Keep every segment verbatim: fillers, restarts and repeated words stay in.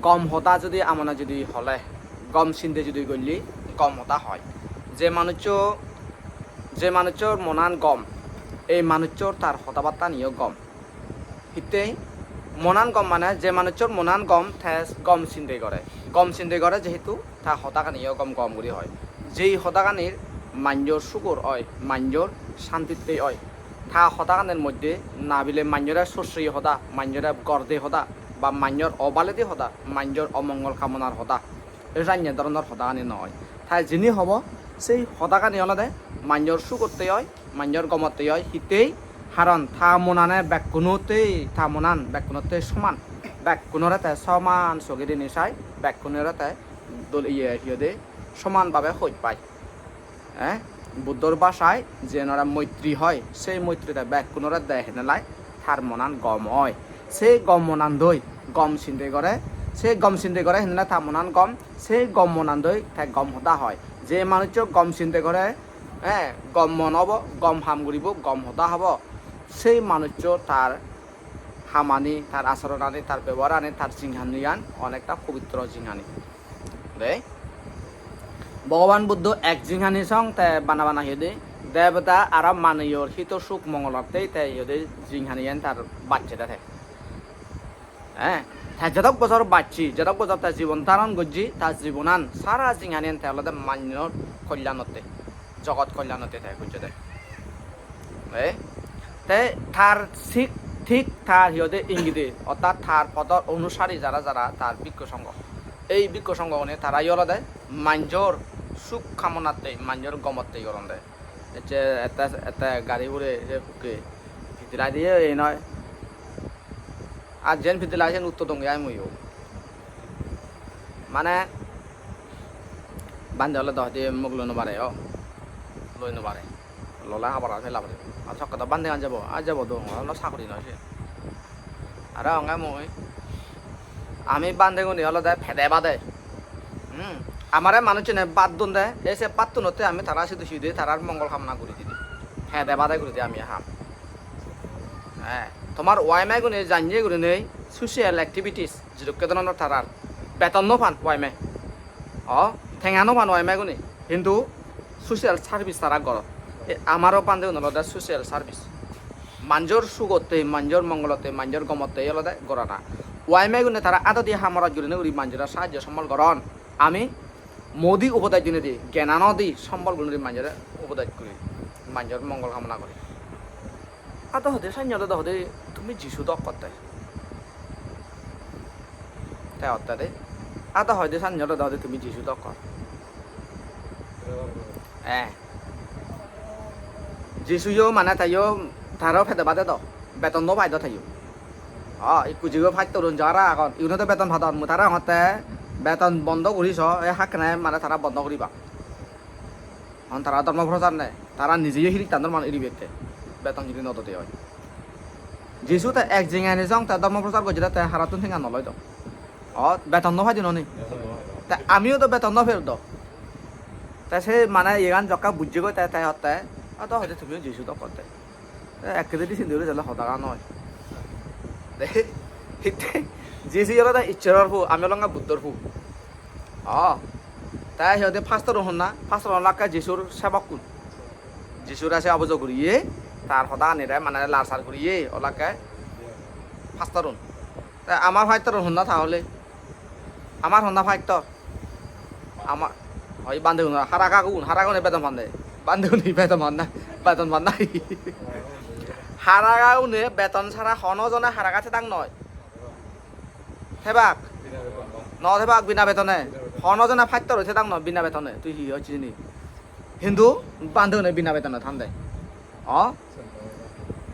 Gom hoda judi amone judi hole, gom sinde judi golle, gom hoda hoi. Je manuccho, je manucchor monan gom, ei manucchor tar hodabattaniyo gom. Hittei monan gom mane je manucchor monan gom, te gom sinde gore. Gom sinde gore jehetu ta hodaganiyo gom gom guri hoi. Jei hodaganir manjor sugor oi, manjor santitte oi. Ta hodaganir moddhe na bile manjore sosreye hoda, manjore gorde hoda, ba manjor obaledi hoda, manjor omongol kamonar hoda. Ei rannye doronor hodagani noi. Tai jini hobo, sei hodagani olode manjor sugotte oi, manjor gomotte oi, hittei haron ta monane bekkunottei, ta monan bekkunottei soman, bekkunore te soman soge dini sai, bekkunore te dol iye hi hoide soman babe hoj pai. Eh, Buddhor bhasai jenore moitri hoi, sei moitri te bekkunore de henelai tar monan gom oi. Sei gom monan doi gom sinde gore, sei gom sinde gore henelai tar monan gom, sei gom monan doi te gom hoda hoi. Je manuccho gom sinde gore, eh, gom mon obo, gom ham guribo, gom hoda hobo, sei manuccho tar hamani, tar asoronani, tar beboharani, tar jinghaniyan onekta pobitro jinghani. De. Bhogoban Buddho ek jinghani song te bana bana hi hoide debota aro manuyor hito suk mongolottei te hi hoide jinghaniyan tar bacche de te. Eh, te jedok bojor bacche, jedok bojor te jibon dharon gojje, ta jibonan sara jinghaniyan te olode manyor kollanotte, jogot kollanotte te gojje de. Eh, te tar sik thik tar hi hoide ingide, orthat tar podor onusari jara jara tar bikku songho. Ei bikku songhogune tara hi olode manjor suk kamonatte, manjor gomotte goronde. Ecche ette, ette gari hure se pukke pidilai diye ei noi. Ar jen pidilai sen utto donge ai muiyo. Mane bhante ole do hoide mok loi no pare o. Loi no pare. Lole habar ar pela pare. Ar sokke do bhantegan jebo. Ar jebo do, ono sagori noi se. Aro honge mui. Ami bhanteguni olode pede bade. Hmm. Amare manuchune bhat don de. Ei se bhattunotte ami tara sidu sidu tarar mongol kamona guri didi. Pede bade guri di ami ham. Eh, tomar Y M A gune janye gurinei social activities jidokke dhoronor tarar beton no pan Y M A. O, tenga no pan Y M A gune. Hintu social service tara goron. E, amaro bhante un olode social service. Manjor sugotte, manjor mongolotte, manjor gomotte ei olode gorana. Y M A gune tara adodi hamorot gurinei guri manjore sahajjo sombol goron. Ami Modi upodes dinei di, gyanano di, sombol gunei di manjore upodes guri, manjor mongol kamona guri. Ado hoide sannye olode hoide tumi Jisu dok hotte. Te hotte de. Ado hoide sannye olode hoide tumi Jisu dok hor. Eh. Jisuyo mane teyo taro pede bade do, beton no pai do teyo. O, ikku jigo pastorun jara agon, igun do beton padon, mui tara hongotte beton bondo guri so, e hakkene mane tara bondo guribak. Hon tara dhormo prochar nei, tara nijeyo hirittan dhorman iribekke, beton judi no dode oi. Jisu te ek jingani jong te dhormo prochar gojjede te harattun tenga no loi do. O, beton no pai di noni. Te amiyo do beton no per do. Te se mane iyegan jokka bujjegoi te, te hotte, "A do hoide tumiyo Jisu dok hotte." Te ekkedi sindi guri jale hodagan noi. Te hitte Jisu olode Issoror pu, ami olonge Buddhor pu. O, te hi hoide pastorun honna, pastorun olakke Jisur sebokkun. Jisure se obujo guriye, tar hodaganire mane larsar guriye olakke pastorun. Te amar pastorun honna tahole? Amar honna pastor? Ama, oi bhantegun, haragagun, haragune beton pande. Bhantegune beton panna, beton panna. Haragagune beton sara hono jone haraga thedak noi. Thebak? No thebak bina betone. Hono jone pastor oi thedak noi bina betone. Tui hi hocchis ni? Hintu bhantegune bina betone thande. O?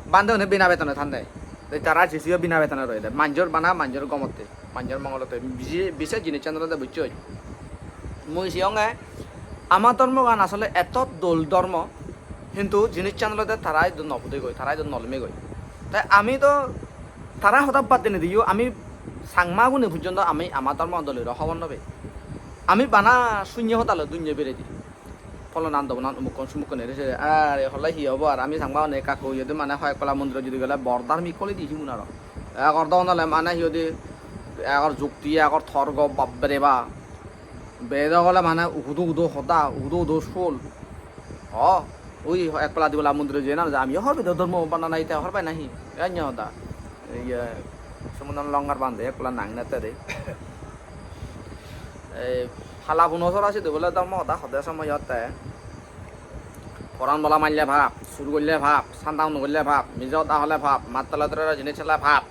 Bhantegune bina betone thande. Te tara Jisuyo bina betone roide. Manjor bana, manjor gomotte, manjor mongolotte. Bije-, bises jinissan olode bucchoi. Mui siyonge ama dhormogan asole eto dol dhormo. Hintu jinissan olode tara idu no budegoi, tara idu no lumegoi. Te ami do tara hoda bad dinei diyo, ami Changmagune pojjonto ami ama dhormo doliro hobor no pei. Ami bana sunye hoda loi dunye beredi. Polonan dobonan umukkon sumukkon ere se, are hole hi obo ar, ami Changmagune ekka ekka hoyede mane hoi ek pala mondirot judi gele bor dharmik hole di sigun aro. Ek ordo hon ole mane hi hoide Egor jukti, egor torgo, babbere ba. Bedok ole mane uhudo uhudo hoda, uhudo uhudo sul. O, ui ek pala di pala mondirot jeye na, ami hobor pedo dhormo bana nai te hobor pai nahi? Enya hoda. Iye, sumundon longar bande ek pala nang nette de. Ei, hala puno sora sidu bole dhormo hoda hode somoyotte. Poran bola marle pap, sur gorle pap, santa uno gorle pap, mije hoda hole pap, mattole dore jinis sele pap.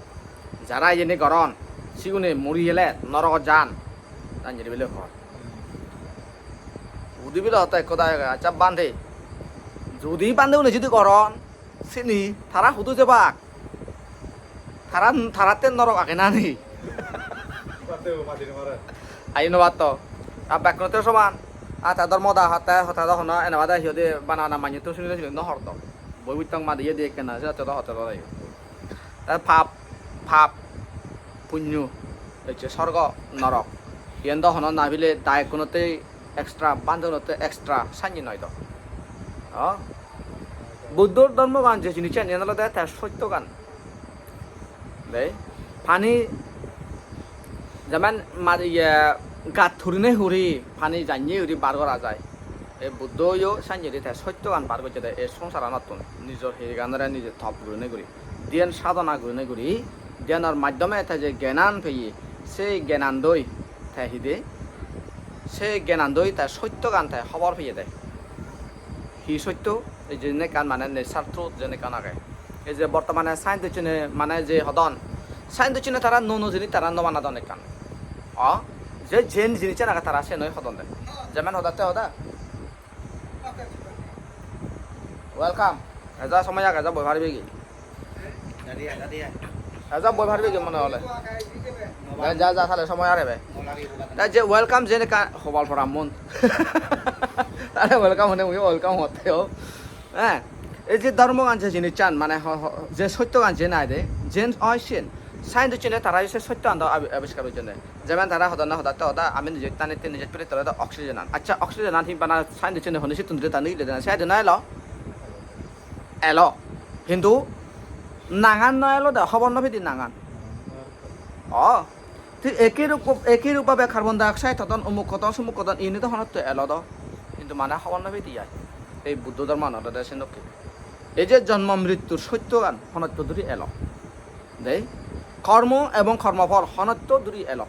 Jara iyeni goron, sigune muri gele norogot jan. Danjeri bile hor. Udi bile hoto ekko dagege, accha bhante. Judi bhante une judi goron, sini tara hudu jebak? Tara, taratte norok age na nei? Aji no patto. A bekkunotte soman. A ta dhormo da hotte, hotte do hono ene bade hi hoide bana bana manjotto sunile sini no hor do. Boi buttong madiye di ekkena, se hotte do hotte do. Te pap, pap, punyo, ecche sorgo, norok. Iyen do hono na bile dayokkunotte extra, bhantegunotte extra sanye noi do. O? Buddhor dhormogan je jinissan, iyen olode te sottogan. Dei, pani jeman ma-, iye, gat hurinei huri, pani janye huri bar gora jai. Ei Buddho yo sanye guri te sottogan bar gojjede ei songsaranottun, nijor hiriganore nije top gurinei guri. Dhyan sadhona gurinei guri, dhyanor maddhome te je gyanan peye, se gyanandoi te hide, se gyanandoi te sottogan te hobor peyede. Hi sotto? Ei je ekkan mane nature truth je ekkan age. Ei je bortomane scientist-une mane je hodon, scientist-une tara nuo nuo jinis tara no banadon ekkan. O, je jen jinissan age tara siyen oi hodon de. Jemen hodatte hoda. Welcome. Eja somoy age, eja boi paribe gi? Eja boi paribe gi mone hole? Ja, ja, ja, tale somoy arebe. Ta je welcome jene ka hobal poram mon. Tale welcome hone mui welcome hotte ho. Eh, ei je dhormogan je jinissan, mane ho-, ho-, je sottogan je nai de, jen oi siyen. Scientist-une tara se sottogan do abi-, abiskar gojjone. Jemen tara hodonne hodatte hoda, ami nije tani te nije pire tole do oxygen an. Accha, oxygen an hi bana scientist-une hone sittun dire tani ile dena, se ede no elo? Elo. Hintu nangan no elo de, hobor no pedi nangan. O, thik eki rup, eki rup bhabe carbon dioxide hodon, umuk hodon, sumuk hodon, ini do honotte elo do. Hintu mane hobor no pedi ai. Ei Buddho dhormo olode senokke. Ei je jonmo mrittur sottogan honotte duri elo. Dei, kormo ebong kormophol honotto duri elo.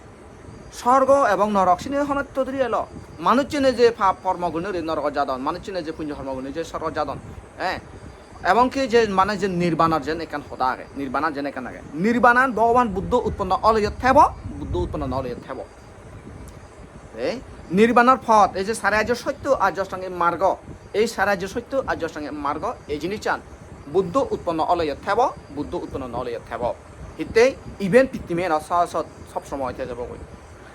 Sorgo ebong norok sini honotto duri elo. Manuchchune je pap kormo gune guri norogot jadon, manuchchune je punyo kormo gune je sorgot jadon, eh, ebong ki je mane je nirbanor jen ekkan hoda age, nirbanan jen ekkan age. Nirbanan Bhogoban Buddho utponno oleyo thebo, Buddho utponno no oleyo thebo. Ei nirbanor pot, ei je sare arjo sotto arjo astangik margo, ei sare arjo sotto arjo astangik margo, ei jinissan Buddho utponno oleyo thebo, Buddho utponno no oleyo thebo. Hittei iben pittimi eno sa-, sot sob somoy te jebogoi.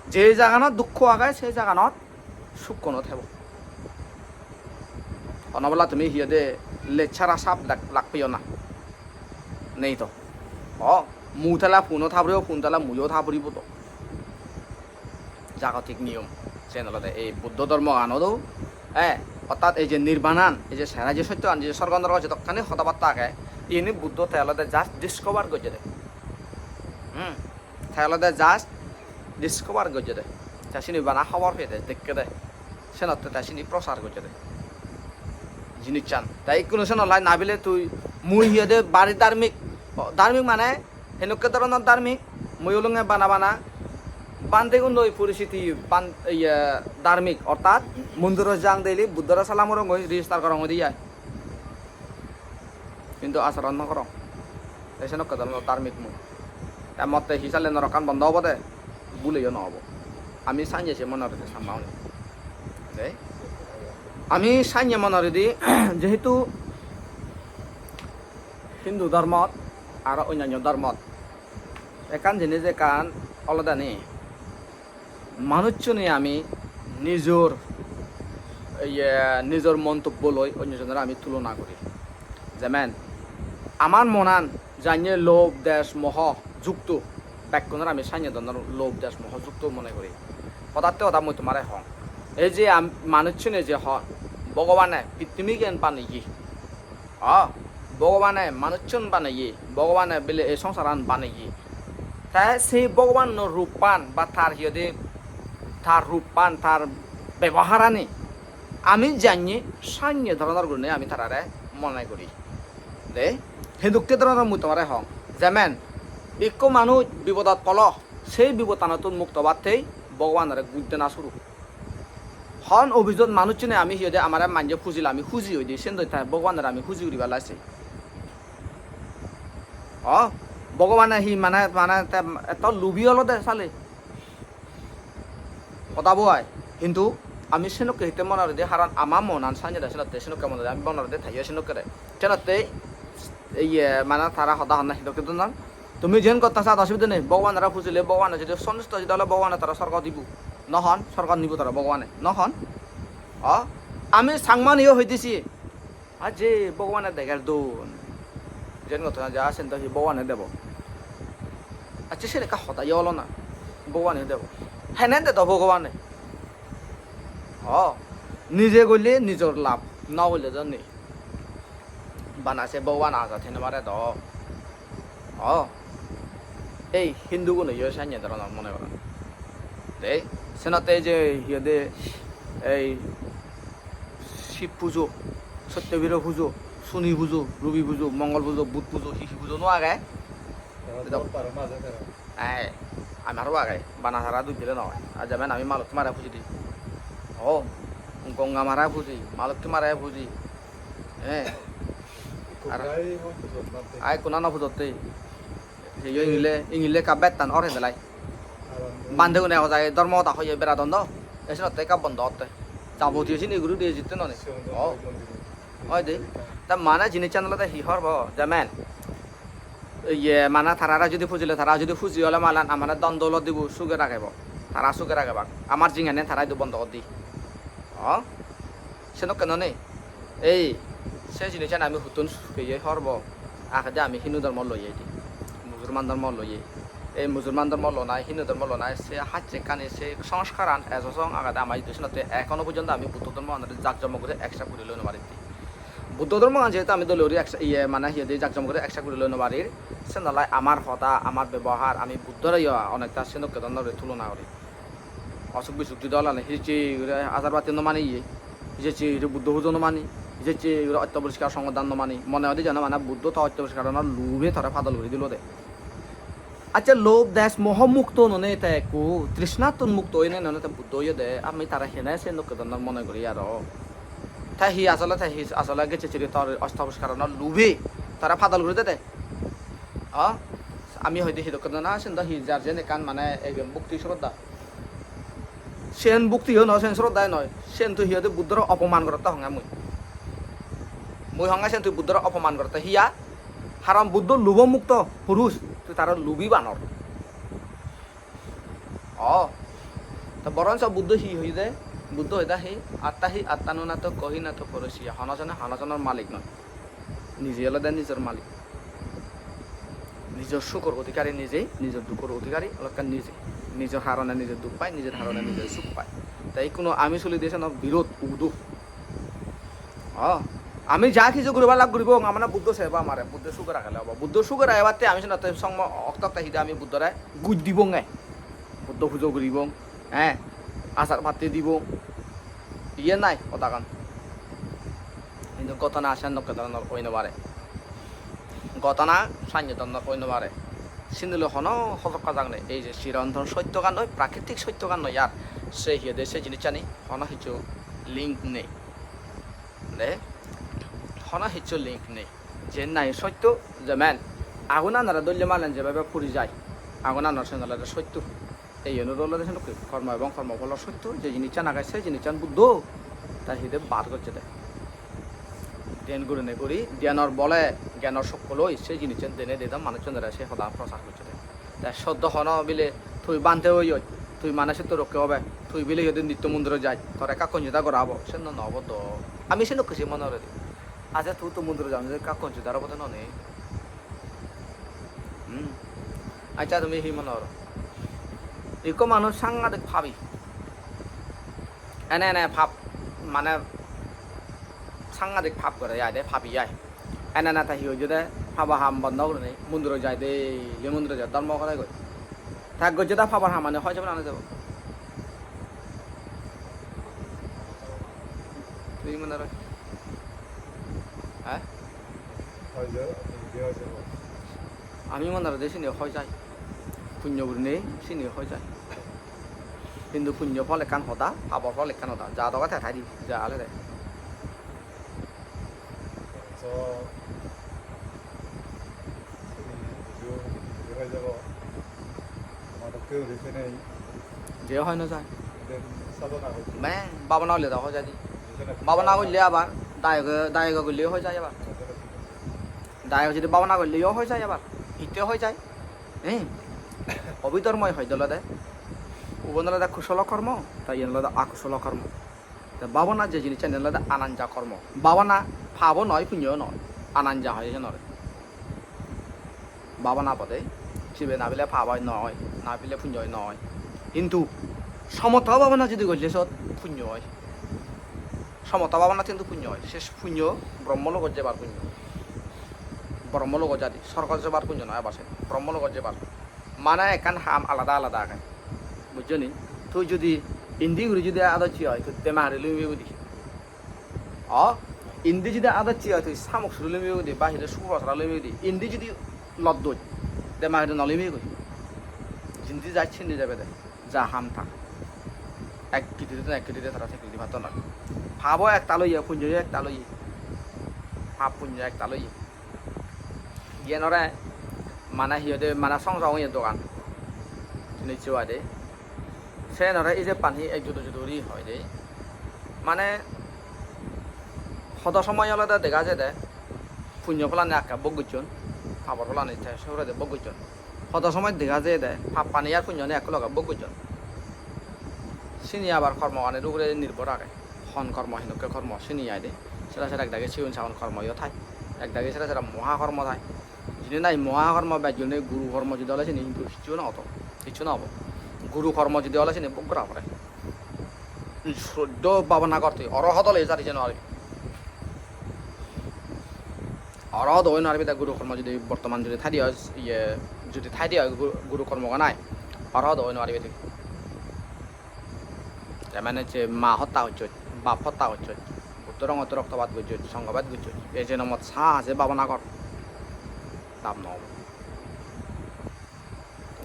Je jaganot dukko age, se jaganot sukko no thebo. Hono bela tumi hi hoide lechara sap lag-, lagpeyo na. Nei to. O, mu tala puno tha puribo, pun tala muyo tha puribo to. Jagotik niyom. Siyen olode ei Buddho dhormoganot do, eh, ortat ei je nirbanan, ei je sare arjo sottogan, je sorgo norok jedokkani hoda batta age, iyeni Buddho te olode just discover gojjede. Hmm. Te olode just discover gojjede. Te sini bana hobor peyede, dekkede. Senotte te sini prochar gojjede jinissan. Te ikkunu seno lai nabile tui mui hi hoide bari dharmik, o, dharmik mane henukke dhoronor dharmik, mui olonge bana bana bhantegundoi poristhiti ban-, iye, dharmik, ortat mondirot jang daily Buddhore salam gorongoi, register gorongoi de ai. Hintu acharon no gorong. Te senokke dhoronor dharmik mui. Te motte hi sale norokkan bondo obo de, bhuleyo no obo. Ami sanye se mone goride samma une. Dei? Ami sanye mone goride, jehetu Hindu dhormot aro onnanyo dhormot ekkan jinis ekkan olode ni, manuchchune ami nijor, iye, nijor montobbo loi onyo jonore ami tulona guri. Jemen, amar monan janye lobh, desh, moho jukto, bekkunore ami sanye dhoronor lobh, desh, moho jukto mone guri. Hodatte hoda mui tomare hong. Ei je am-, manuchchune je hon, Bhogobane pittimigan baneye, o, Bhogobane manuchchun baneye, Bhogobane bile ei songsaran baneye. Te se Bhogobanor ruppan ba tar hi hoide, tar ruppan, tar beboharani ami janye sanye dhoronor gurinei ami tarare mone guri. De, hedokke dhoronor mui tomare hong. Jemen, ikko manuj bipodot polo, sei bipodanottun mukto obattei Bhogobanore gujjana suru. Hon office-ot manuchchune ami hi hoide amare manje pujile ami huji oide, sen doi tai Bhogobanore ami huji guribar lai sei. O, Bhogobane hi mane, mane te etto lubi olode sale. Hoda bo ai. Hintu ami senokke hitte mone goride, haron ama monan sanye de senotte, senokke mone goride, ami mone goride taiyo senokke de. Senotte, iye, mane tara hoda honna hidokke dun don. Tumi jen gotta sat osubide nei, Bhogobanore pujile Bhogobane jodi sontusto jodi ole Bhogobane tara sorgo dibo. No hon, sorgo nibo tara Bhogobane. No hon. O, ami Changmaniyo hoi disi. Ar je Bhogobane deger don. Jen gotta ja sen do hi Bhogobane debo. Acche sen ekka hoda yo olo na. Bhogobane debo. Hene de do Bhogobane. O, nije golle nijor lab, no golle do nei. Bana se Bhogoban ajat hene mare do. O, ei Hindu guno yo sanye dhoronor mone goron. Dei, senotte je hi hoide ei Shib pujo, Sottobiro pujo, Suni pujo, Rubi pujo, Mongol pujo, Bud pujo, hi hi pujo no age? Tero Edo- dor baro maje tero. Ai, amaro age, bana sara duk dile noi. Ar jemen ami Malokki mare puji di. O, Gonga mare puji, Malokki mare puji. Eh. Ikko Ar- gai hon pujot mate. Ai, kuna no pujotte. Heyo ingile, ingile ekka bettan or hedelai. Aram. Bande gune hojai dhormo hoda hoye beradon do. Esenotte ekka bondo otte. Jabotiyo sini guru diye jitte noni. Sigon do Oh. Mondir. Oi de. Ta mane jinissan olode hi hor bo, jemen. Iye, mane tarare jodi pujile, tara jodi puji ole malen amane dhon doulot dibo, suge ragebo. Tara suge ragebak. Amar jingani tara idu bondo gor di. O? Senokke nonei. Ei, se jinissan ami huttun peye hor bo. Agede ami Hindu dhormo loye di. Musulman dhormo loye. Ei Musulman dhormo lonai, Hindu dhormo lonai, se hacchekkani, se songskaran ejo song agede ama idu senotte ekhono porjonto ami Buddho dhormo anore jak jomok guri accept guri loi no parir. Buddho dhormogan jehetu ami dole guri ek-, iye, mane, hi hoide, jak jomok guri accept guri loi no parir, sen olai amar hoda, amar bebohar, ami Buddhore yo onekta senokke dhoronor guri tulona guri. Osuk bisuk judi olane, hijecche guri ajar batti no mani iye, hijecche guri Buddho pujo no mani, hijecche guri otto poriskar songhodan no mani, mone hoide jeno mane Buddho to otto poriskar ono lube tore padol guri dilo de. Accha, lobh, desh, moho mukto nonei te ekku, trishnattun mukto oinei nonei te Buddho oyede, ami tare hene se dokke donnor mone guri aro. Te hi asole, te hi asole gecche chiri tor osto poriskar ono lubi tara padol guri dede. O, ami hoide hi dokke donna, sen do hi jar jen ekkan mane egen bhokti sroddha. Sen bhokti yo noi, sen sroddha yo noi, sen tui hi hoide Buddhore opoman gorotte honge mui. Mui honge sen tui Buddhore opoman gorotte. Hiya? Haron Buddho lubho mukto purus, tui tare lubi banor. O, to boronso Buddho hi hoide? Buddho hoide hi? Atta hi attanunatho kohi natho porosiya. Hono jone hono jonor malik noi. Nije olode nijor malik. Nijor sukor odhikari nije, nijor dukor odhikari olode nije. Nijor harone nije duk pai, nijor harone nije suk pai. Te ikkunu ami suli de seno birod udu. O, ami ja hissu guribar lak guribong, amane Buddho seba amare, Buddho suge ragele obo. Buddho suge ragebatte ami senotte songmo okto okto hide ami Buddhore guj dibonge. Buddho pujo guribong, eh, asar patti dibong. Iye nai hodagan. Hintu ghotona sen dokke dhoronor oi no pare. Ghotona sanye dhoronor oi no pare. Sindile hono hodokka jang nei. Ei je chironton sottogan noi, prakritik sottogan noi ar. Se hi hoide se jinissani hono hissu link nei. De, hono hissu link nei. Jen nahi sotto, jemen agunanore dholle malen jebebe puri jai, agunanor sen olode sotto. Ei iyenor olode sedokke, kormo ebong kormo pholor sotto, je jinissan age se jinissan Buddho te hide bar gocchede. Dhyan gurinei guri, dhyanor bole, gyanor sokko loi se jinissan denei dedon manuchchunore se hoda prochar gocchede. Te soddo hono bile tui bhante oyoj, tui mane sotto rokke obe, tui bile iyot nitto mondiro jai, tore ekka konjida gora obo, sen no obo do. Ami senokke se mone goredi. Aje tui to mondiro jam je ekka konjida obo de nonei. Hmm. Accha, tumi hi mone goro? Ikko manuj sangadik pabi. Ene ene pap, mane sangadik pap gore ai de, pabi ai. Ene ene te hi hoide, pabo ham bondo gurinei mondiro jai de, le mondiro jai, dhormo hoda goi. Ta gojje da pabor hamani hoi jabo na no jabo? Tui mone horo? He? Hoi jabo, hoi jabo. Ami mone horo de sini hoi jai. Punyo gurinei sini hoi jai. Hintu punyo phol ekkan hoda, pabor phol ekkan hoda. Ja doga te thai di, ja ale de. So, sini, idu, idu hoi jabo. Ama dokke guri sini. Je hoi no jai. Then sabona hoi. Bang, babona golle do hoi jai di. Babona golle abar, dayoge, dayoge golle hoi jai abar. Dayok jodi babona golle yo hoi jai abar. Hitte hoi jai? Eh? Obidhormoi hoi de olode. Ubon olode kusolo kormo, ta iyen olode akusolo kormo. Te babona je jinissan olode ananja kormo. Babona pabo noi, punyo noi. Ananja hoi siyenore. Babona pode sibe na bile pab oi noi, na bile punyo oi noi. Hintu somoto babona jodi golle sot punyo oi. Somoto babona hintu punyo oi. Se punyo Brahmo logot jebar punyo. Brahmo logot jadi, sorgot jebar punyo noi abar se. Brahmo logot jebar. Mane ekkan ham alada alada age. Bujjo ni? Tui jodi indi guri jodi adocche oi, tui Demagiri lumi gudi. O, indi jodi adocche oi, tui Samuksuri lumi gudi, ba hide Subrasara lumi gudi. Indi jodi loddoj, Demagiri no lumi gudi. Jindi jai sindi jebe de. Ja ham ta. Ek gitire ek gitire tara thik guri patton noi. Pabo ektal oye, punyo ektal oye. Pap punyo ektal oye. Iyenore mane hi hoide, mane song song oye dogan. Jinis oi de. Senore ijeppan hi ek judo judo guri hoi de. Mane hodo somoy olode dega jai de punyo pholani akke bhog gocchon, pabor pholani te se hurede bhog gocchon. Hodo somoy dega jai de pappani ar punyoni ekku loge bhog gocchon. Sini abar kormoganir ugure nirbhor age. Hon kormo, hinokke kormo, sini ai de. Sera sera ekdagi sigon sagon kormo yo thai. Ekdagi sera sera moha kormo thai. Jini nahi moha kormo bej gurinei guru kormo jodi ole sini hintu hissu no obo. Hissu no obo. Guru kormo jodi ole sini bhog gora pore. Soddo bhabona gor tui, orohot ole jari jeno ari. Orohot oi no paribe de guru kormo jodi bortoman jodi thai de oi, iye, jodi thai de oi gu-, guru kormo ganai, orohot oi no paribe de. Te mane je ma hotta gocchoj, bap hotta gocchoj, Buddho rongotte roktopat gocchoj, Songho bed gocchoj, ei jenomot sa je bhabona gor, lab no obo.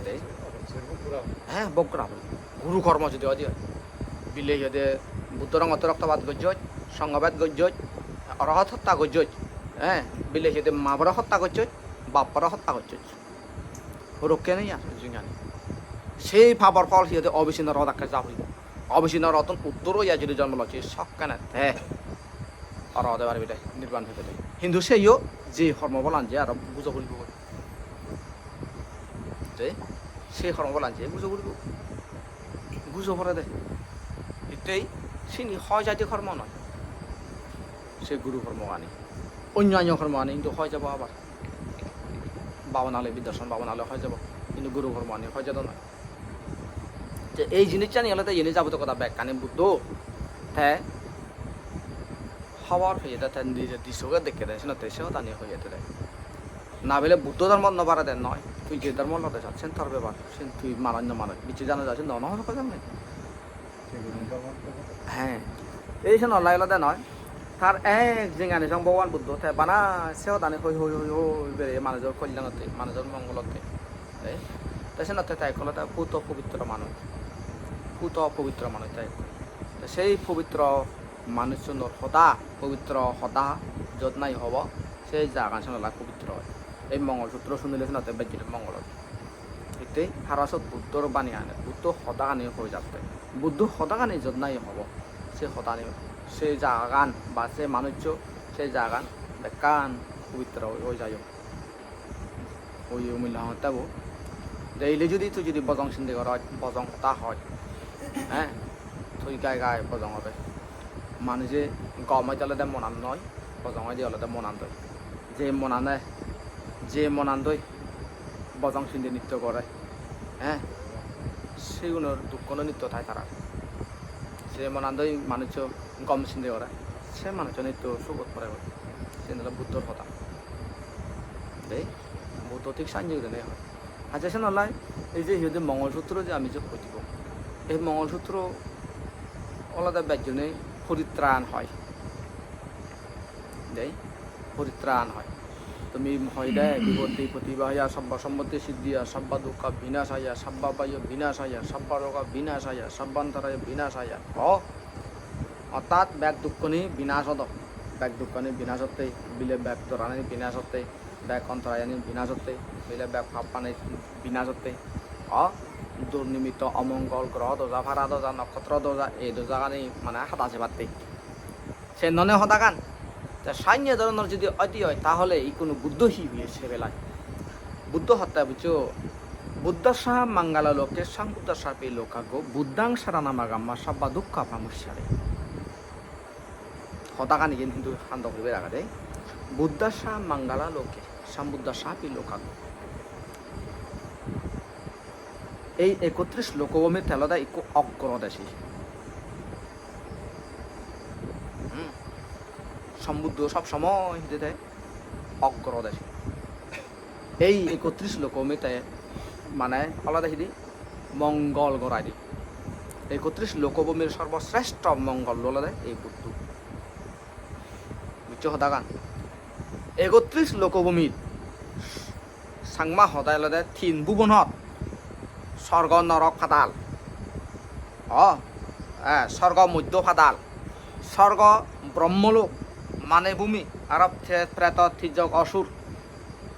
Dei. He, bhog gora pore. Guru kormo jodi oi de oi. Bile hi hoide Buddho rongotte roktopat gojjoj, Songho bed gojjoj, Orohot hotta gojjoj. He, bile hi hoide ma bore hotta gojjoj, bap bore hotta gojjoj. Horokke nei ar jinghani. Sei pabor phol hi hoide obisi norok dakke ja puribo. Obisi noroktun uddor oiya jodi jonmo locche sokkene te aro ode paribe de, nirban pebe de. Hintu seyo je hormo bolan je aro bujo puribo. Je se hormo bolan je bujo puribo. Bujo pore de. Hittei sini hoi jai de hormo noi. Se guru hormogani. Onyo onyo hormogani hintu hoi jabo abar. Bhabonale, bidarson bhabonale hoi jabo. Hintu guru hormogani hoi jado noi. Te ei jinissani olode iyeni jabotiyo hoda bekkani Buddho te hobor peye de, te nije di soge dekke de, senotte se hodani hoye de. Na bile Buddho dhormot no pare de noi, tui je dhormot lode sat, sen tor bepar, sen tui manoj no manoj, bicche jana ja, sen no, no hobor pajak nei. He, ei sen olai olode noi, tar ek jingani song Bhogoban Buddho, te bana se hodani hoi, hoi, hoi, hoi, bere manujor kollanotte, manujor mongolotte. Ei, te senotte te ekko olode puto pobitro manuj. Puto pobitro manuj te ekko. Te sei pobitro manuchunor hoda, pobitro hoda jot nahi hobo, sei jagan sen olai pobitro oi. Ei Mongol Sutro sunile senotte bej guri mongol oi. Hittei hara sot Buddhor bani ane, Buddho hodagani hoi jatte. Buddho hodagani jot nahi hobo, se hodani, se jagagan ba se manuccho, se jagagan bekkan pobitro oi, oi jaiyo. Oi, oi, mui hongotte bo. Daily judi tui judi bojong sinde goroj, bojong hoda hoj, he? Tui gai gai bojong obe. Manuje gom oide olode monan noi, bojong oide olode monandoi. Je monane, je monandoi bojong sinde nitto gore, he? Sigunor dukkono nitto thai tarar. Je monandoi manuccho gom sinde gore, se manuccho nitto sugot pore goi. Siyen ole Buddhor hoda. Dei, Buddho thik sannye gurinei hoi. Acha sen olai Ei je hi hoide Mongol Sutro je ami je podibo, ei Mongol Sutro olode bejjone poritran hoi. Dei, poritran hoi. Tumi hoi de, "Vipatti pativahaya, sabba sampotti siddhiyā, sabba dukkha vinasāya, sabba bhaya vinasāya, sabba roga vinasāya, sabba antarāya vinasāya." O, ortat bek dukkani binas odo, bek dukkani binas otte, bile bek dorani binas otte, bek antarāyani binas otte, bile bek pappani binas otte. O, durnimitto, omongol, groho doja, para doja, nokkotro doja, ei dojagani mane hada sebatte. Sen none hodagan. Te sanye dhoronor jodi odi oi, tahole ikkunu Buddho hi hoye se belai. Buddho hotte buccho, "Buddhassa mangala loke sambuddhassapi lokaggo, Buddhaṃ saraṇamagamma, sabba dukkha pamuccare." Hodagan iyen hintu hando guribar agede. "Buddhassa mangala loke sambuddhassapi lokaggo." Ei ekotris lokobhumit olode ikko ogrodesi. Hmm. Sambuddho sob somoy hide te ogrodesi. Ei ekotris lokobhumit te mane olode hidi mongol gorai di. Ekotris lokobhumir sorboshreshto mongol olode ei Buddho. Buccho hodagan? Ekotris lokobhumit Changma hodai olode tin bhubonot, sorgo, norok, padal. O, eh, sorgo, moddho padal, sorgo, brahmolok, mane bhumi, aro te-, preto, tijjok, osur.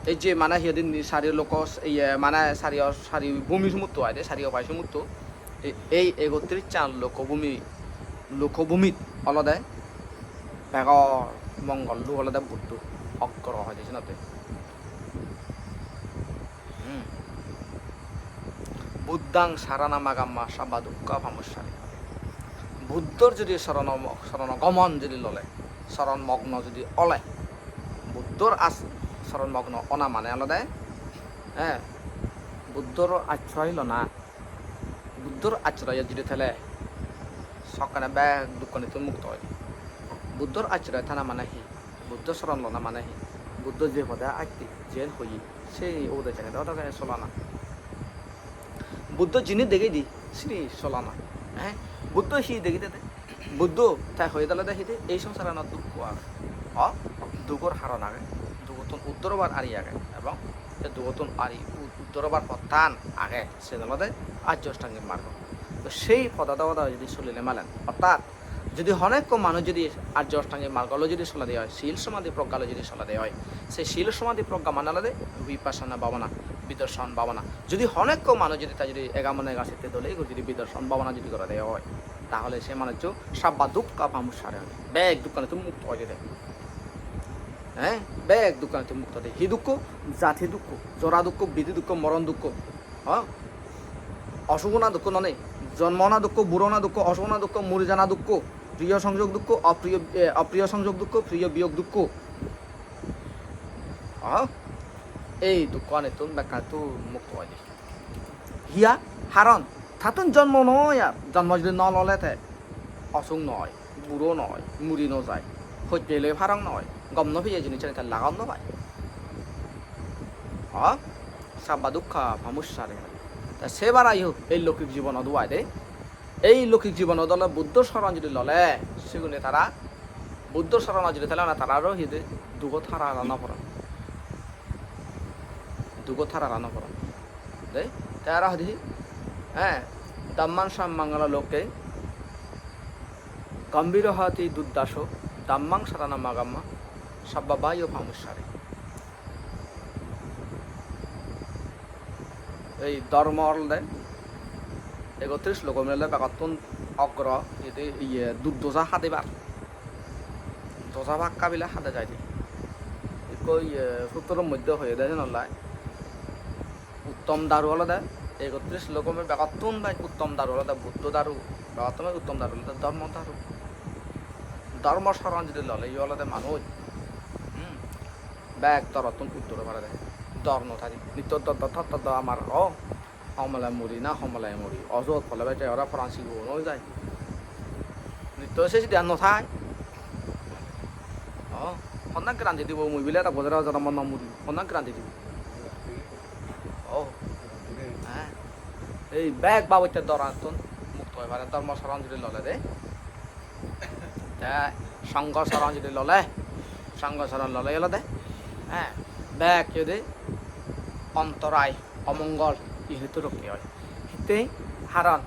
Ei je mane hi hoide ni sari loko, iye, mane sari o-, sari bhumi sumutto aide, sari opai sumutto. E-, ei ekottrisan lokobhumi, lokobhumit olode begor mongol lok olode Buddho, ogro hoide senotte. Hmm. "Buddhaṃ saraṇamagamma sabba dukkha pamuccare." Buddhor jodi sorono-, sorono gomon jodi lole, soron mogno jodi ole, Buddhor as-, soron mogno ona mane olode, eh, Buddhor asroy lona. Buddhor asroyot judi thele sokkene bek dukkanittun mukto oi. Buddhor asroyot thana mane hi? Buddho soron lona mane hi? Buddho je pode atti, jen hoye, se obode jane, odo jane solana. Buddho jini degei di, sini solana. Eh? Buddho hi degei dede? Buddho te hoye dale de hide ei songsaranot dukko age. O, dugor haron age, dugottun uddor obar ari age, ebong te dugottun ari u-, uddor obar pottan age, sen olode Arjo Ashtangik Margo. To sei podo dogo dogo jodi solile malen, ortat jodi honekko manuj jodi Arjo Ashtangik Margo loi jodi solede oi, sil somadhi progga loi jodi solede oi, se sil somadhi progga mane olode vipassana bhabana, bidarson bhabana. Jodi honekko manuj jodi ta jodi ega mone ega sitte dole guri jodi bidarson bhabana jodi gorede oi, tahole se manuccho sabba dukkha pamuccare oi. Bek dukkanittun mukto oi jede. Eh? Bek dukkanittun mukto de. Hi dukko? Jati dukko, jora dukko, bidi dukko, moron dukko. Ha? Osuk ona dukko nonei. Jonmo ona dukko, buro ona dukko, osuk ona dukko, muri jana dukko, priyo songjog dukko, opriyo, eh, opriyo songjog dukko, priyo biyog dukko. Ha? Ei dukkanittun bekkanittun mukto oi de. Hiya? Haron tattun jonmo no oi ar. Jonmo jodi no lole te osuk no oi, buro no oi, muri no jai, hoj pele parong no oi, gom no peye jinisani te lagon no pai. Ha? Sabba dukkha pamuccare. Ta se barayo ei lokik jibonot uai de. Ei lokik jibonot ole Buddho soron jodi lole, sigune tara Buddho soron jodi thele na tararo hi de dugot hara hara no poron. Dugot hara hara no poron. De, te aro hodi, eh, "Dhammaṃ saraṇamangala loke, gambhīro hoti duddhaso, dhammaṃ saraṇamagamma, sabba bhāyo pamuccare." Ei dhormo olode ekotris lokom olode begottun ogro, ede iye duddosa hadebar. Dosa bhag kabile hade jaide. Ikko iye sutro moddhe hoyede senolai. Uttom daru olode ekotris lokome begottun bai uttom daru olode Buddho daru, begottun bai uttom daru olode dhormo daru. Dhormo soron jodi lole yo olode manuj, hmm, bek dorottun uddor oi parede. Dor no thai. Nitto dor dor thot thot dor amar o. Homole muri na homole muri. Ojot pole bej ora poran sigon oi jai. Nitto se sidi ar no thai. O, honna guarantee dibo mui bile ta bojore ojot amar no muri. Honna guarantee dibo? O. He. Ei bek babotte dorattun mukto oi pare, dhormo soron judi lole de. Te songho soron judi lole, songho soron lole olode, eh, bek judi ontorai, omongol, iyottun rokke oi. Hittei? Haron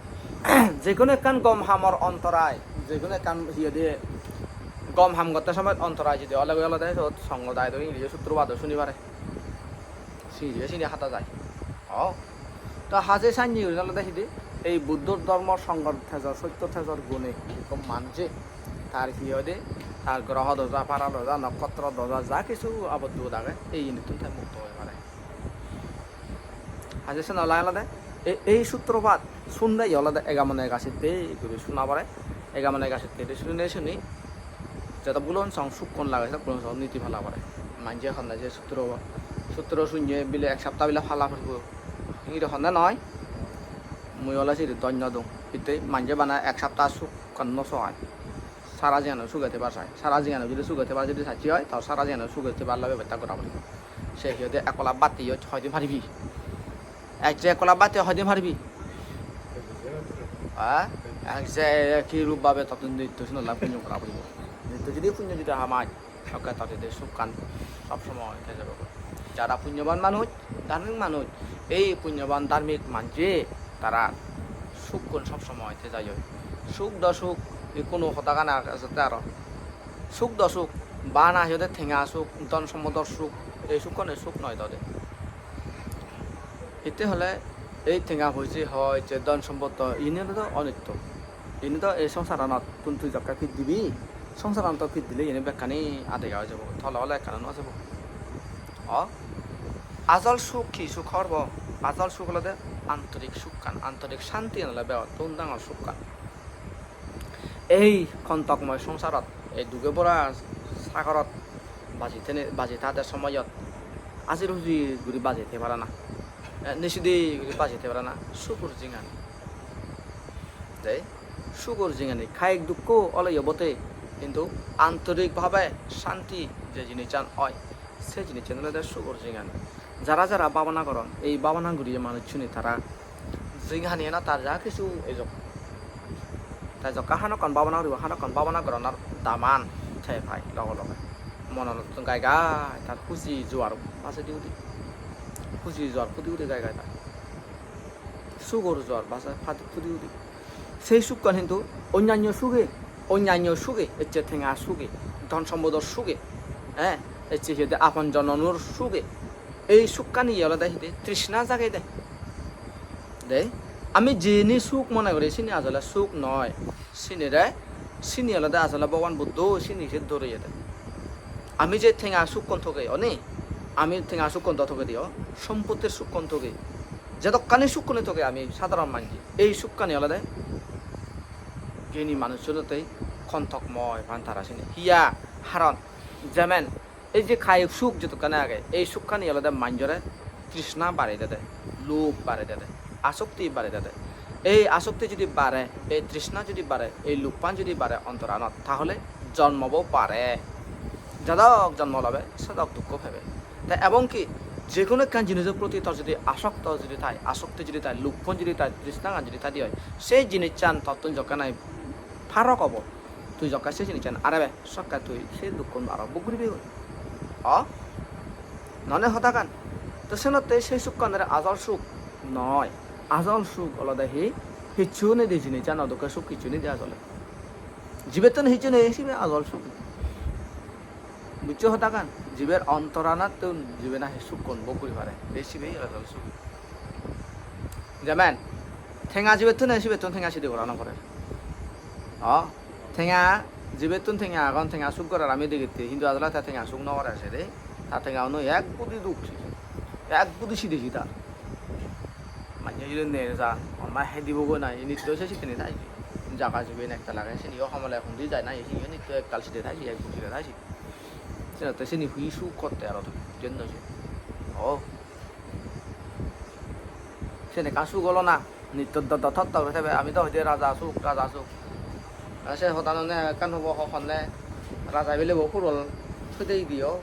je hono ekkan gom hamor ontorai, je hono ekkan hi hoide gom ham gotte somoy ontorai judi olege olode sot songho dai do English-o sutro bado suni pare. Sini jibe sini hata jai. O. To haje sanni guri olode hidi? Ei Buddho dhormo songhor tejor, sotto tejor gune ekko manje tar hi hoide, tar groho doja, para doja, nokkotro doja, ja kisu abot dut age, ei inittun te mukto oi pare. Haje sen olai olode ei, ei sutropat sunde olode egamone egasitte guri suna pore. Egamone egasitte guri sunine suni joto bulon song sukkon lage, sokkulon song niti pala pore. Manje honne je sutro, sutro sunye bile ek sapta bile pala puribo. Hingiri honne noi. Mui ole siri donyo dung. Hitte manje bana ek sapta sukkan no so ai. Sara jiyano suge thebar sai. Sara jiyano judi suge thebar judi sacche oi, to sara jiyano suge thebar lage bebostha gora puribo. Se hi hoide ek kola batti oi hoidin paribi? Ek je ek kola batti oi hoidin paribi? Ha? Ek je ki rup babe tottun nitto sinolla punyo gora puribo. Nitto judi punyo judi hamai, sokke tor judi sukkan sob somoy te jebo. Jara punyoban manuj, dharmik manuj, ei punyoban dharmik manje tara sukkun sob somoy te jai oi. Suk do suk, ikkunu hodagan age sette aro. Suk do suk, bana hi hoide tenga suk, dhon sompodor suk, ei sukkani suk noi do de. Hitte hole ei tenga poije hoi je dhon sompod, iyeni olode onitto. Iyeni do ei songsaranot tun tui jokke pit dibi, songsaranot pit dile iyeni bekkani adega oi jebo, tole ole ekkano no jebo. O, ajol suk hi suk hobor po? Ajol suk olode antorik sukkan, antorik santi olode begottun dangor sukkan. Ei kontokmoy songsarot, ei duge bora sagorot baji thene, baji thade somoyot ajir hujir guri baji thei parana, eh, nijedi guri baji thei parana, sugor jingani. Dei, sugor jingani, kayik dukko oleyo bote, hintu antorik bhabe santi je jinissan oi, se jinissan olode sugor jingani. Jara jara bhabana goron, ei bhabana guriye manuchchune tara jinghani ena tar ja kisu ejok. Te jokke hanokkon bhabana guribo, hanokkon bhabana goronor daman te pai loge loge. Monot gai gai tar huji jowar bajedi udi. Huji jowar pudi udi gai gai tar. Sugor jowar baje padi pudi udi. Sei sukkan hintu onnanno suge, onnanno suge, ecche tenga suge, dhon sompodor suge, eh, ecche hi hoide apon jononor suge. Ei sukkani olode hi hoide trishna jagede. De, ami jeni suk mone guri sini asole suk noi. Sinire, sini olode asole Bhogoban Buddho sini se doreyede. Ami je tenga sukkon togei, oni? Ami tenga sukkon do togei diyo, sompottir sukkon togei. Jedokkani sukkoni togei ami sadharon manje. Ei sukkani olode geni manuchchunottei kontokmoy pan tara sini. Hiya haron? Jemen ei je kayik suk jedokkani age, ei sukkani olode manjore trishna barei dede, lobh barei dede, asokti barei dede. Ei asokti judi bare, ei trishna judi bare, ei lobhpan judi bare ontoranot, tahole jonmobo bare. Jedok jonmo lobe, sedok dukko pebe. Te ebong ki, je hono ekkan jinisor proti tor judi asokto judi thai, asokti judi thai, lobhpan judi thai, trishnagan judi thai de oi, se jinissan tottun jokke nahi parok obo, tui jokke se jinissan arebe, sokke tui se dukkan aro bhog guribe goi. O? None hodagan? To senotte se sukkan ere ajol suk noi. Ajol suk olode hi? Hissu nei de jinissan dokke suk hissu nei de ajole. Jibettun hissu nei, sibe ajol suk. Bujjo hodagan? Jiber ontoranattun jibe nahi sukkun bhog guri pare, ei sibe ajol suk. Jemen, tenga jibettun nei, sibettun tenga sidi gora no pore. O, tenga, jibettun tenga agon, tenga suk gorer ami degette, hintu asole te tenga suk no gore sede. Ta tenga uno ek budi duk, ek budi sidi si tar. Manje judi nei ja, amma he dibo goi na, init to se sitteni thai. Jaga jiben ektal age, sini o homole hundi jai na, sini o nitto ektal sidi thai, ek budi sidi thai. Senotte sini hui suk kotte aro tui, jen no se. O. Sen ekkan suk olo na, nitto do do thot thot guri thebe, ami do hoide raja suk, raja suk. Aa, se hoda nw ne ekkan hobo ho-, honne raja bile bo purol pidey diyo.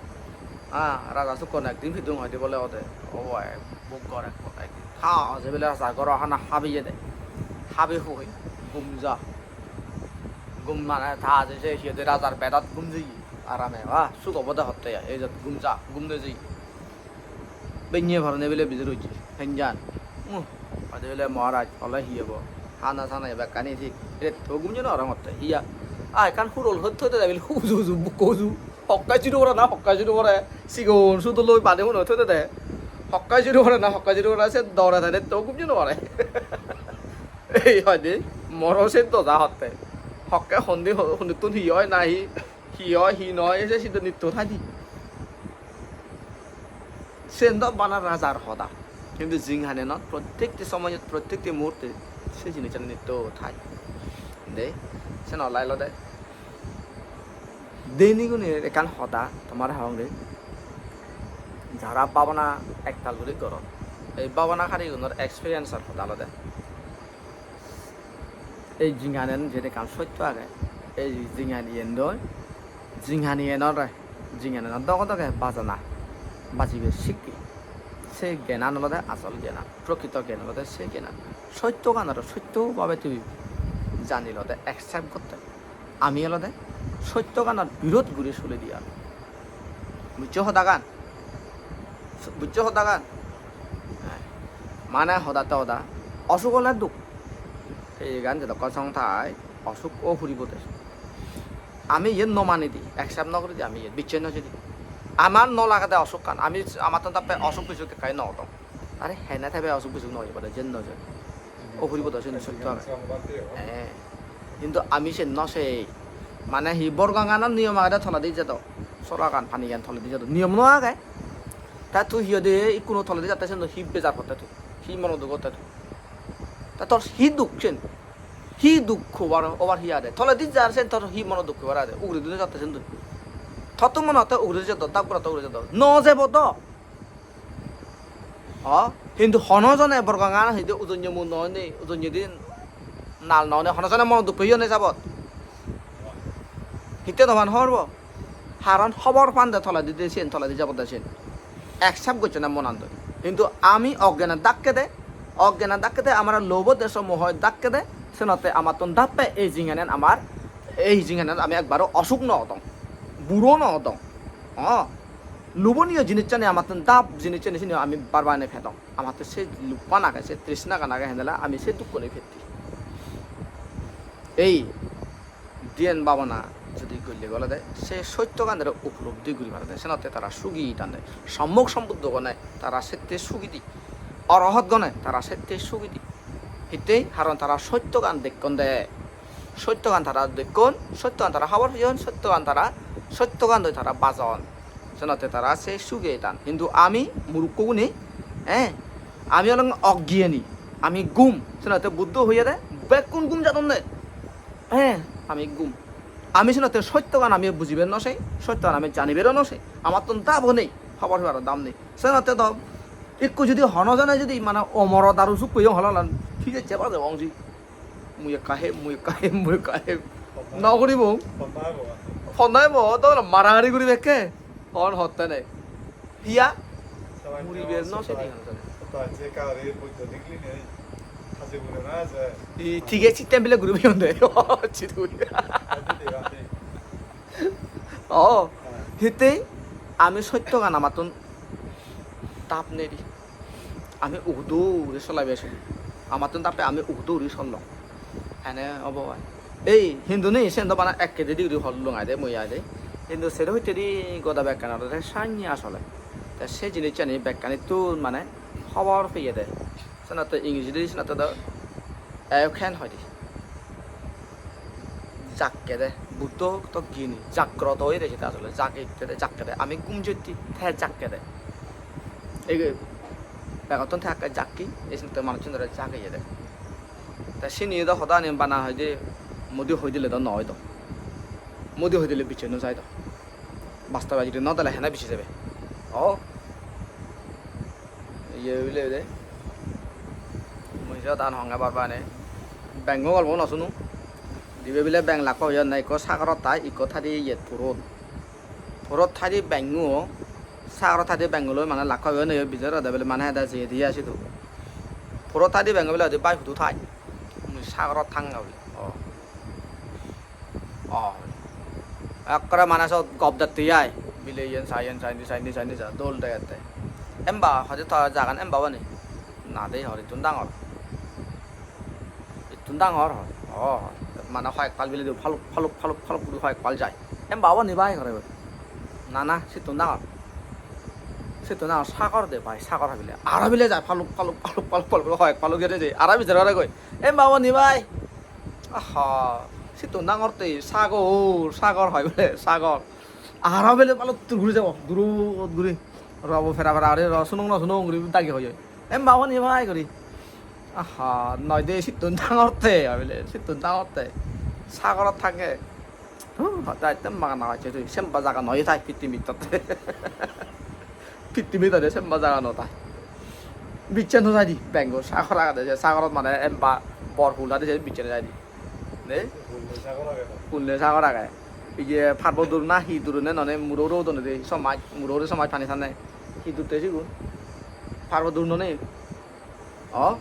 Aa, raja sukkon ekdin pidung hoide bole ode. Obo ai, buk gor ekko ekdin. Ah, je bele rajar goro hana habiyede. Habi hui, gum ja. Gum mane ta je se hiyede rajar bedat gum jeye. Arame, ah, suk obode hotte ya. Ei jot gum ja, gum de jeye. Bennye parone bele bidir ujje. Henjan. Uh, ade bele Maharaj, ole hi obo? Hana sana bekkani thik. Etto gum jeno arong hotte. Iya. Ah, ekkan hurol hot hotte bele huju huju, bukko huju. Hokkai jidu pore na, hokkai jidu pore. Sigon sudo loi bade mone hotte de. Hokkai jidu pore na, hokkai jidu pore. Se dore tare to gum jeno pore. Ei hoide, moro se doja hotte. Hokke hondi ho-, hondittun hi oi na hi, hi oi, hi noi, se sidu nitto thadi. Sen do bana rajar hoda. Hintu jinghanenot prottekti somoyot, prottekti muhurte se jinissan nitto thai. De, sen olai olode. Deni gune ekkan hoda tomare hobong de. Jara babana ektal guri goron. Ei babana harigunor experience-or hoda olode. Ei jinghanen jeni ekkan sotto age, ei jinghaniyen doi, jinghaniyenore, jinghanenor doge doge bajana, bajibe sikke. Se gyanan olode asol gyanan, prokrito gyan olode se gyanan. Sottoganore sotto bhabe tui janilode, accept gotte. Ami olode sottoganor birod guri soli di ar. Bujjo hodagan? Bujjo hodagan? Mane hodatte hoda, osuk ole duk. Ei egan jedokkon song thai, osuk o puribo de. Ami iyen no mani di, accept no guri di ami iyen, bicchej no jedi. Amar no lagede osukkan, ami amattun tappe osuk bisuk ekkai no odong. Are hene thebe osuk bisuk no oi pare, jen no jen. O puribo de sen sotto age. He. Hintu ami sen no sei. Mane hi borganganor niyom agede toledi jedo. Soragan panigan toledi jedo. Niyom no age. Ta tui hi hoide ikkunu toledi jatte sen hi bejar potte tui. Hi mono duk otte tui. Ta tor hi duk sen? Hi duk hobar, obar hi age? Toledi jar sen tor hi mono duk hobar age? Uguredi no jatte sen tui. Totto mone hotte uguredi jedo, dak borotte uguredi jedo. No jebo do. O, hintu hono jone borgangan hide ujonye mu no nei, ujonye din nal no nei, hono jone mono duk peyo nei jabot. Hitte doban hobor bo? Haron hobor pande toledi de siyen, toledi jabot de siyen. Accept gocchon na monandoi. Hintu ami oggene dakke de, oggene dakke de, amar lobo de somo hoi dakke de, senotte amattun dappe ei jinganen amar, ei jinganen ami ekbaro osuk no odong, buro no odong. O, luboniyo jinissani amattun dap jinissani sini ami bar bar ene pedong. Amattun se lubban age, se trishnagan age, hendela ami se dukkoni petti. Ei dhyan bhabana jodi golle olode se sottoganore upolobdhi guri parede, senotte tara sugi tande. Sommok Sombuddhogone tara sette sugi di, Orohotgone tara sette sugi di. Hittei? Haron tara sottogan dekkon de. Sottogan tara dekkon, sottogan tara hobor peyon, sottogan tara, sottogan doi tara bajon. Senotte tara se suge tan. Hintu ami murukkogune, eh, ami olong oggiyani, ami gum. Senotte Buddho hoyede, bekkun gum jadon de. Eh, ami gum. Ami senotte sottogan ami bujiber no sei, sottogan ami janiber no sei. Amattun dabo nei, hobor pebaro dam nei. Senotte do ikku jodi hono jone jodi mane omoro daru suk peyo hololan, thik ecche bade bong ji. Mui ekka hem, mui ekka hem, mui ekka hem. No guribong. Ponnai bo, to maragari guribekke. Hon hotte ne. Hiya? Muriber no sedi hon sene. I thik ecche temple guribe onde. Chidu. Oh, hittei ami sottogan amattun dap nei di. Ami ugudo uri solai besi. Amattun dappe ami ugudo uri sollong. Ene obo ai. Ei, hintu nei, sen do bana ekkedi guri hollong ai de, mui ai de. Hintu sero hittedi goda bekkani olode sanye asole. Te se jinissani bekkanittun mane hobor peye de. Senotte English di senotte do "Awaken" hoide. Jakke de, Buddho to gini, jagroto oye de seta asole, jagette de, jakke de. Ami gum jotti, te jakke de. Ei begottun te akke jakki, ei senotte manuchchunore jageye de. Te sini do hodani bana hoide, mudi hoi dile do noi do. Mudi hoi dile bicche no jai do. Bastobe jodi no dele hene bisi jebe? O. Iye bile de. Mui siyot an honge bar bane. Bengo golpo no sunu. Dibe bile beng lakko oyon na, ikko sagorot thai, ikko thai di iyet purot. Purot thai di bengo, sagorot thai di bengo loi mane lakko oyon, oyo bidirot de bile mane eda jeye diye sidu. Puro thai dibe bile hoide, "Bhai, hudu thai?" "Mui sagorot thang," bile. "O. O." Ekkore mane sot gob dette ai. Bile iyen sa, iyen sa, indi sa, indi sa, indi sa, dol degette. "Emba," hoide, "to jagan emba obo ni?" "Na de," hor, "ittun dangor." "Ittun dangor?" hor. "O," hor. Mane hoyek pal bile de, phaluk, phaluk, phaluk, phaluk guri hoyek pal jai. "Emba obo ni bhai?" hor. "Na, na, sittun dangor. Sittun dangor sagor de bhai, sagor," hoi bile. Aro bile jai, phaluk, phaluk, phaluk, phaluk, phaluk guri hoyek pal guri jai. Aro bile jai goi. "Emba obo ni bhai?" "Aha, sittun dangor te, sagor, sagor," hoi bile, "sagor." Aro bile balukkur guri jabo, durot guri. Robo pera pera guri, ro sunong no sunong guri dagi hoi hoi. "Emba obo ni bhai?" guri. "Aha, noi de, sittun dangor te," hoi bile, "sittun dangor te. Sagorot thang." Huh, hoda itte magana hoiche tui. Semba jaga noi thai pittimit totte. Pittimit ode semba jaga no thai. Bicche no jai di, bengo sagor agede, je sagorot mane emba bor hul age, je bicche no jai di. Ne? Punne sagor age. Punne sagor age. Iye Parbo dur na hi dur ne none muro uro udone de, somaj, muro uro somaj pani sanne. Hi dur te sigun? Parbo dur none? O?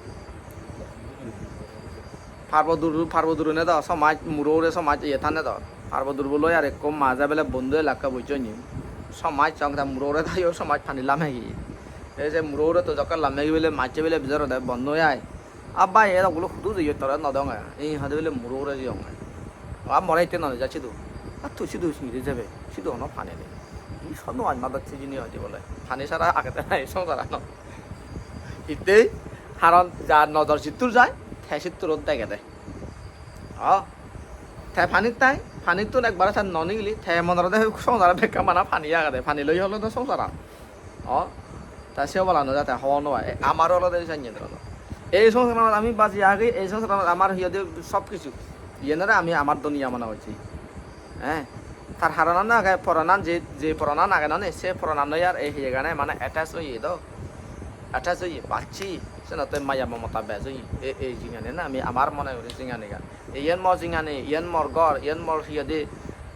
Parbo dur, Parbo durune do somaj, muro hure somaj iye thane do. Parbo durbo loi ar ekko maje bele bondhu elakka bujjo ni. Somaj song ta muro hure thayo somaj pani lamegi. Te se muro hure to jokke lamegi bele majje bele bidire de bondhu ai. "Abba, e dok gulo hudu jeyot tore no dong ai." Ei hade bele muro hure jeyong ai. "A more itte no ja sidu." "A tui sidu singiri jebe. Sidu hono pani nei." Ei sono aj madot sijini hoide bole. Pani sara agede nai songsaranot. Hittei, haron jar nojor sittur jai, te sitturot degede. O, te panit tai, panittun ekbare te no nigili, te mone gorode songsarot bekkan bana pani agede, pani loi olode songsaran. O, te se obolano jate hobor no pai. E, amar olode sanye dhoronor. Ei songsaranot ami baji agi, ei songsaranot amar hi hoide sob kichu. Iyenore ami amar duniya mone hocchi. Eh, tar haronan age, poranan je, je poranan age none, se poranan loi ar ei hiyegane mane attach oye do. Attach oye, bacchi, senotte maya momota bej oye. E, ei jinghani na, ami amar mone guri jinghanigan. Iyen mo jinghani, iyen mor ghor, iyen mor hiyedi,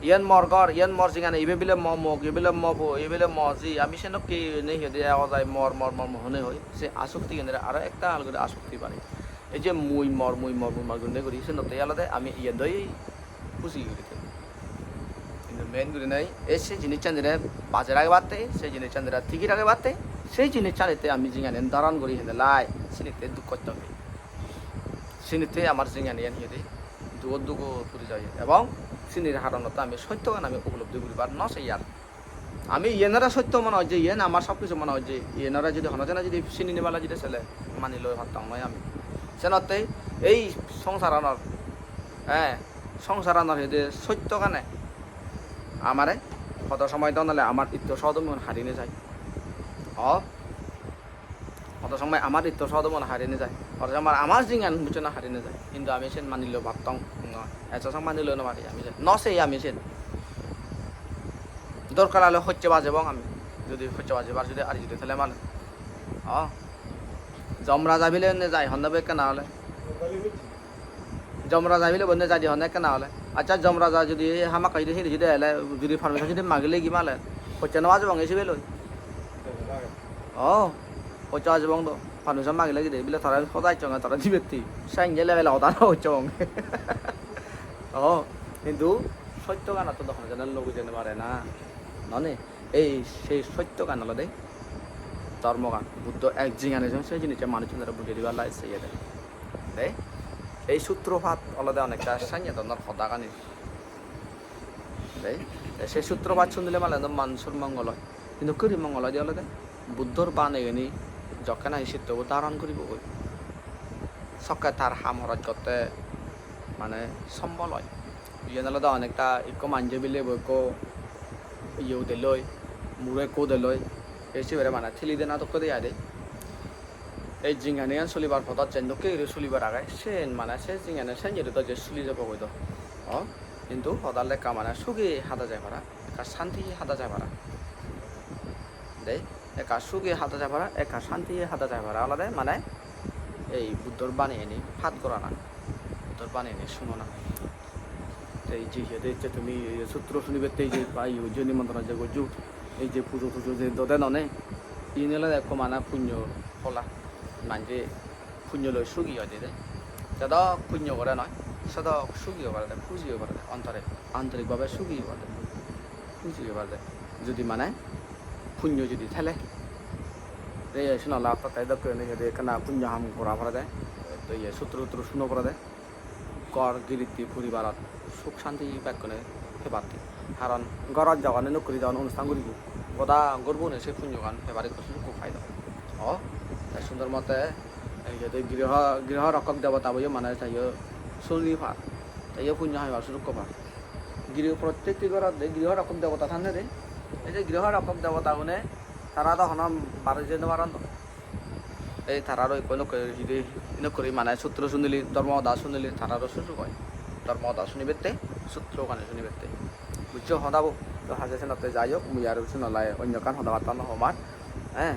iyen mor ghor, iyen mor jinghani, ibe bile mo mok, ibe bile mo po, ibe bile mo ji. Ami senokke nei hiyedi ego jai mor, mor, mor, mor hone hoi. Se asukti genere aro ektal guri asukti bari. Ei je mui mor, mui mor, mui mor gurine guri, senotte olode ami iyen doi huji guri thei. Hintu main gurinei ei se jinissanire bajei ragebatte, se jinissanire tigi ragebatte, se jinissanitte ami jinghaniyan dharon guri hene lai, sinitte duk kotto pei. Sinitte amar jinghaniyan hiyedi dugot dugot puri jai. Ebong sinir haronotte ami sottogan ami upolobdi guribar no sei ar. Ami iyenore sotto mone hojje, iyen amar sob kichu mone hojje, iyenore jodi hono jone jodi sini nibale jodi sele, mani loi pattong noi ami. Senotte ei songsaranor, eh, songsaranor hede sottogane amare hodo somoy don ole amar itto sodomun hari nejai. O, hodo somoy amar itto sodomun hari nejai. Hodo somoy amar jingan buchona hari nejai. Hintu ami sen mani loi pattong noi. Ejo sang mani loi no pari ami sen. No sei ami sen. Dorkar ole hojje bajebong ami. Jodi hojje bajebar jodi ari jodi thele male. O. Jom Raja bile onne jai honne be ekkena ole. Jom Raja bile onne jai di honne ekkena ole. Accha, Jom Raja jodi hamakkai jodi hiri jodi ele, jodi permission jodi magile gi male. Hojje no bajebong ei sibe loi. O. Hojje bajebong do. Permission magile gi de bile tara hoda icchonge tara dibetti. Senge lebele hoda no hojjebong. O. Hintu sottoganot to hono jone no bujei no pare na. None? Ei sei sottogan olode dhormogan. Buddho ek jinghani jon se jinisse manuchunore bujei dibar lai seyede. De, ei sutropat olode onekta sanye dhoronor hodagani. De, te sei sutropat sunile mane do manusor mongol oi. Hintu guri mongol oide olode Buddhor banegeni jokke nahi sittobo dharon guribogoi. Sokke tar ham horoj gotte mane sombol oi. Iyen olode onekta ikko manje bile bo ikko iye udeloi, muro ikko udeloi, ei sibere mane thili dena dokke de ai de. Ei jinghaniyan solibar podot jen dokke guri solibar age, sen mane se jinghaniyan sen guri do je soli jabo goi do. O, hintu hodal ekka mane sugi hada jai para, ekka santi hada jai para. De, ekka sugi hada jai para, ekka santi hada jai para olode mane ei Buddhor baniyeni pat gorana, Buddhor baniyeni sunona. Te ei je iyot ecche tumi ei sutro sunibatte ei je ba iye gojjo, nimontron je gojjo, ei je pujo tujo je dode none, iyen olode ekko mane punyo phola. Manje punyo loi sugi oide de. Jodok punyo gore noi, sodok sugi oi parede, huji oi parede, ontore, antorik bhabe sugi oi parede, huji oi parede. Jodi mane punyo jodi thele, ei senotte te dokke gurinei jodi ekkana punyo ham gora porede, to iye sutro utro suno porede, ghor giritti poribarot suk santi bekkune pebatte. Karon ghorot jogon nokkuri jogon onusthan guribo, goda ghorbo-une se punyogan pebar ekko sujukko pai do. O, te sundor mote ei je griho, griho rokkok debota boyo mane te yo suni par, te yo punyo hamibar sujukko par. Griho, prottekti ghorot de griho rokkok debota thanne de, ei je griho rokkok debota gune tara do hono bari jei no paron do. Ei tararo ekko nokkuri hidi, nokkuri mane sutro sunile, dhormo hoda sunile tararo sujug oi. Dhormo hoda sunibette, sutro gani sunibette. Bujjo hodabo? To haje senotte jai hok, mui aro senotte onyo ekkan hoda batta no homar. Eh,